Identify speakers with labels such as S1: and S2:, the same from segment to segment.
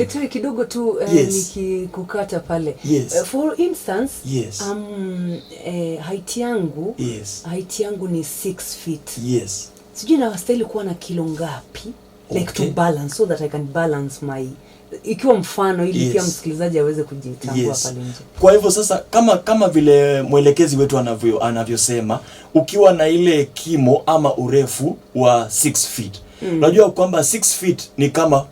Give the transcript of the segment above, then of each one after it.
S1: Daktari, kidogo tu nikikukata pale. For instance, height yangu height yangu ni 6 feet. Sijui nawastahili kuwa na kilo ngapi, like to balance, so that I can balance my, ikiwa mfano ili pia msikilizaji aweze kujitambua pale nje.
S2: Kwa hivyo sasa kama vile mwelekezi wetu anavyosema, ukiwa na ile kimo ama urefu wa 6 feet, unajua kwamba 6 feet ni kama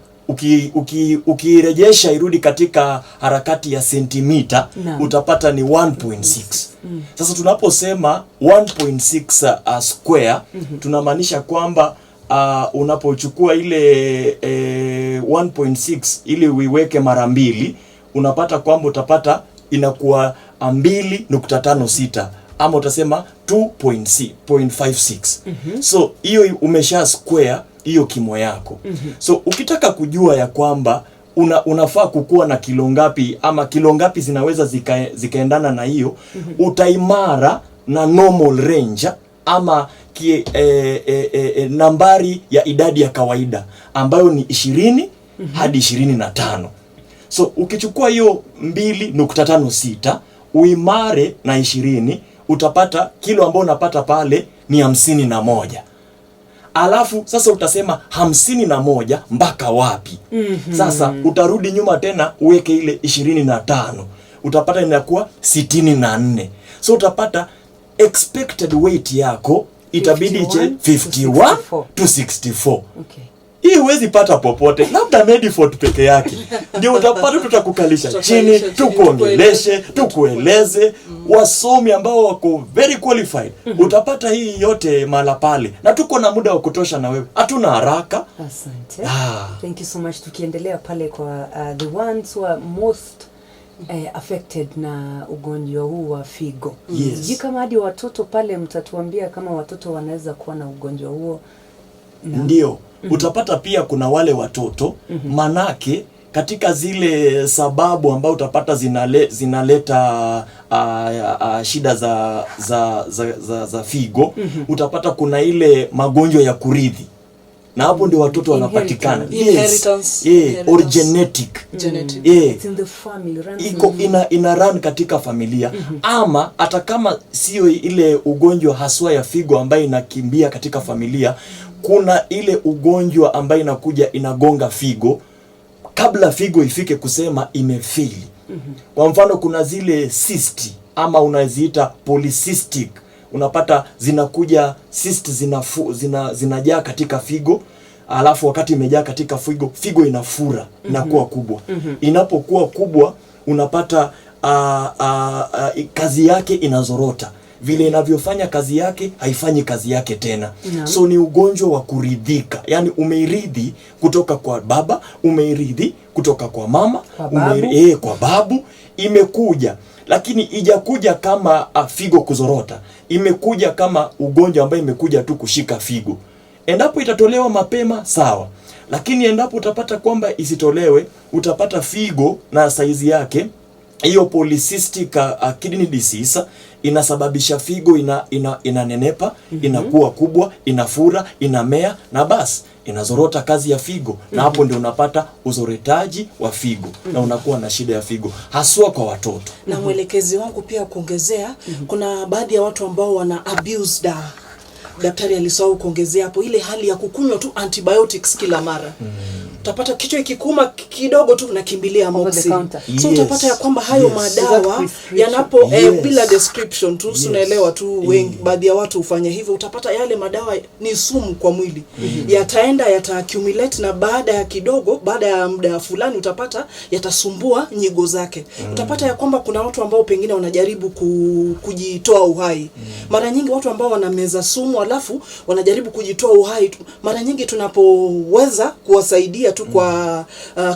S2: ukiirejesha irudi katika harakati ya sentimita, utapata ni 1.6. Sasa tunaposema 1.6 square, tunamaanisha kwamba unapochukua ile 1.6 ili uiweke mara mbili, unapata kwamba utapata inakuwa 2.56 ama utasema 2.56. So hiyo umesha square hiyo kimo yako. So ukitaka kujua ya kwamba unafaa kukuwa na kilo ngapi ama kilo ngapi zinaweza zikaendana na hiyo, utaimara na normal range ama nambari ya idadi ya kawaida ambayo ni 20 hadi 25. So ukichukua hiyo 2.56 uimare na 20, utapata kilo ambayo unapata pale ni 51. Alafu sasa utasema 51 mpaka wapi? Sasa utarudi nyuma tena uweke ile 25, utapata inakuwa 64. So utapata expected weight yako itabidi iche
S1: 51 to
S2: 51
S1: 64.
S2: to 64.
S1: Okay.
S2: Hii huwezi pata popote, labda Medifort peke yake ndio utapata. Tutakukalisha chini,
S3: Tutakalisha chini,
S2: tukuongeleshe, tukueleze. Wasomi ambao wako very qualified, utapata hii yote mahala pale, na tuko na muda wa kutosha na wewe, hatuna haraka.
S1: Asante.
S2: Ah.
S1: Thank you so much. Tukiendelea pale kwa the ones who are most affected na ugonjwa huu wa figo. Sijui kama hadi watoto pale, mtatuambia kama watoto wanaweza kuwa na ugonjwa huo.
S2: Ndio, utapata pia kuna wale watoto, manake katika zile sababu ambao utapata zinaleta shida za figo, utapata kuna ile magonjwa ya kurithi na hapo ndio watoto wanapatikana.
S1: Inheritance.
S2: Yes.
S3: Inheritance.
S2: Or
S3: Inheritance.
S2: genetic.
S3: Genetic.
S1: It's in the family, runs in
S2: Iko ina run katika familia, ama hata kama sio ile ugonjwa haswa ya figo ambayo inakimbia katika familia, kuna ile ugonjwa ambayo inakuja inagonga figo kabla figo ifike kusema imefeli. Kwa mfano kuna zile cyst ama unaziita polycystic, unapata zinakuja cyst zinajaa katika figo, alafu wakati imejaa katika figo, figo inafura, inakuwa kubwa. Inapokuwa kubwa unapata kazi yake inazorota, vile inavyofanya kazi yake haifanyi kazi yake tena. So ni ugonjwa wa kuridhika, yaani umeiridhi kutoka kwa baba, umeiridhi kutoka kwa mama,
S1: Kwa babu.
S2: Kwa babu imekuja, lakini ijakuja kama figo kuzorota, imekuja kama ugonjwa ambayo imekuja tu kushika figo. Endapo itatolewa mapema sawa, lakini endapo utapata kwamba isitolewe, utapata figo na saizi yake hiyo polycystic kidney disease inasababisha figo inanenepa, inakuwa kubwa, inafura, inamea na basi inazorota kazi ya figo, na hapo ndio unapata uzoretaji wa figo na unakuwa na shida ya figo haswa kwa watoto.
S3: Na mwelekezi wangu pia kuongezea, kuna baadhi ya watu ambao wana abuse dawa. Daktari alisahau kuongezea hapo ile hali ya kukunywa tu antibiotics kila mara. Utapata kichwa ikikuuma kidogo tu unakimbilia
S1: Over the
S3: amoxicillin.
S1: counter.
S3: So utapata ya kwamba hayo madawa
S1: Without prescription.
S3: yanapo bila description tu, unaelewa tu wengi, baadhi ya watu hufanya hivyo. Utapata yale madawa ni sumu kwa mwili, yataenda yata accumulate, na baada ya kidogo, baada ya muda fulani utapata yatasumbua nyigo zake. Utapata ya kwamba kuna watu ambao pengine wanajaribu kujitoa uhai. Mara nyingi watu ambao wanameza sumu alafu wanajaribu kujitoa uhai, mara nyingi tunapoweza kuwasaidia tu kwa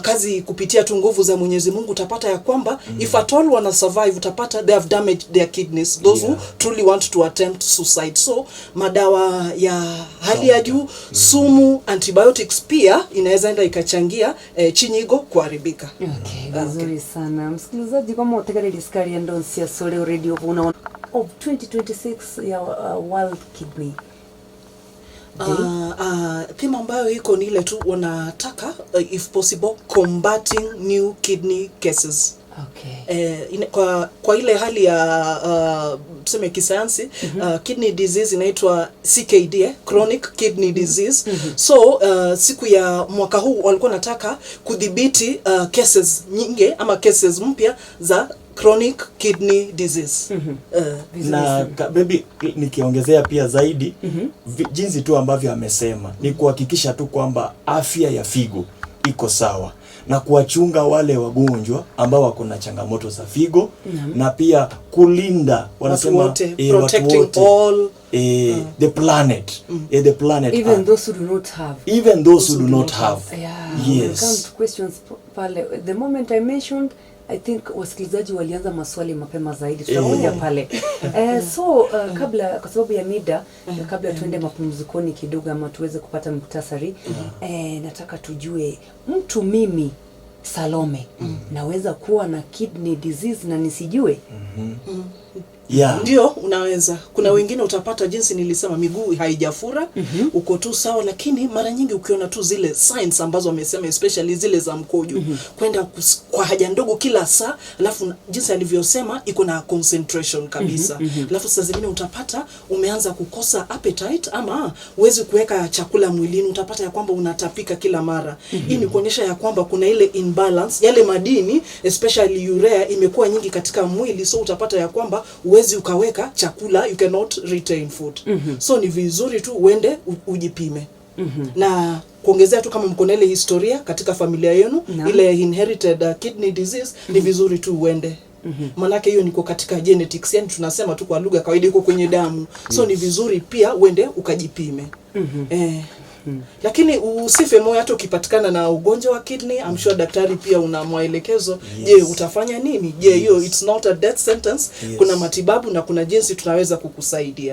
S3: kazi kupitia tu nguvu za Mwenyezi Mungu, utapata ya kwamba if at all wana survive, utapata they have damaged their kidneys, those who truly want to attempt suicide. So madawa ya hali ya juu, sumu, antibiotics pia inaweza enda ikachangia chinyigo kuharibika.
S1: Okay, vizuri sana msikilizaji, kama utegereri skari ya ndonsi ya Soleo Radio una of 2026 ya World Kidney. Day?
S3: Theme ambayo iko ni ile tu wanataka, if possible, combating new kidney cases. Kwa ile hali ya tuseme kisayansi, kidney disease inaitwa CKD, chronic kidney disease. So siku ya mwaka huu walikuwa wanataka kudhibiti cases nyingi ama cases mpya za chronic kidney disease.
S1: Vizuri
S2: Na
S1: sana.
S2: Maybe nikiongezea pia zaidi, jinsi tu ambavyo amesema ni kuhakikisha tu kwamba afya ya figo iko sawa na kuwachunga wale wagonjwa ambao wako na changamoto za figo na pia kulinda, wanasema,
S3: watu wote,
S2: watu
S3: protecting
S2: wote,
S3: all
S2: the planet, the planet
S1: Even
S2: Earth.
S1: those who do not have.
S2: Even those who do not have.
S1: Yeah, we'll come to questions pale. The moment I mentioned, I think wasikilizaji walianza maswali mapema zaidi, tutakuja pale. So kabla, kwa sababu ya mida, kabla tuende mapumzikoni kidogo ama tuweze kupata muktasari, nataka tujue, mtu mimi Salome naweza kuwa na kidney disease na nisijue?
S2: Yeah.
S3: Ndio, unaweza. Kuna wengine utapata, jinsi nilisema, miguu haijafura, uko tu sawa, lakini mara nyingi ukiona tu zile signs ambazo wamesema, especially zile za mkojo kwenda kwa haja ndogo kila saa, alafu jinsi alivyosema iko na concentration kabisa, alafu saa zingine utapata umeanza kukosa appetite ama huwezi kuweka chakula mwilini, utapata ya kwamba unatapika kila mara. Hii ni kuonyesha ya kwamba kuna ile imbalance, yale madini, especially urea, imekuwa nyingi katika mwili, so utapata ya kwamba huwezi ukaweka chakula, you cannot retain food. So ni vizuri tu uende ujipime. Na kuongezea tu, kama mko na ile historia katika familia yenu, ile inherited kidney disease, ni vizuri tu uende, manake hiyo niko katika genetics, yani tunasema tu kwa lugha ya kawaida iko kwenye damu. So ni vizuri pia uende ukajipime. Lakini usife moyo hata ukipatikana na ugonjwa wa kidney. I'm sure daktari pia una maelekezo. Je, utafanya nini? Je, hiyo, it's not a death sentence. Kuna matibabu na kuna jinsi tunaweza kukusaidia.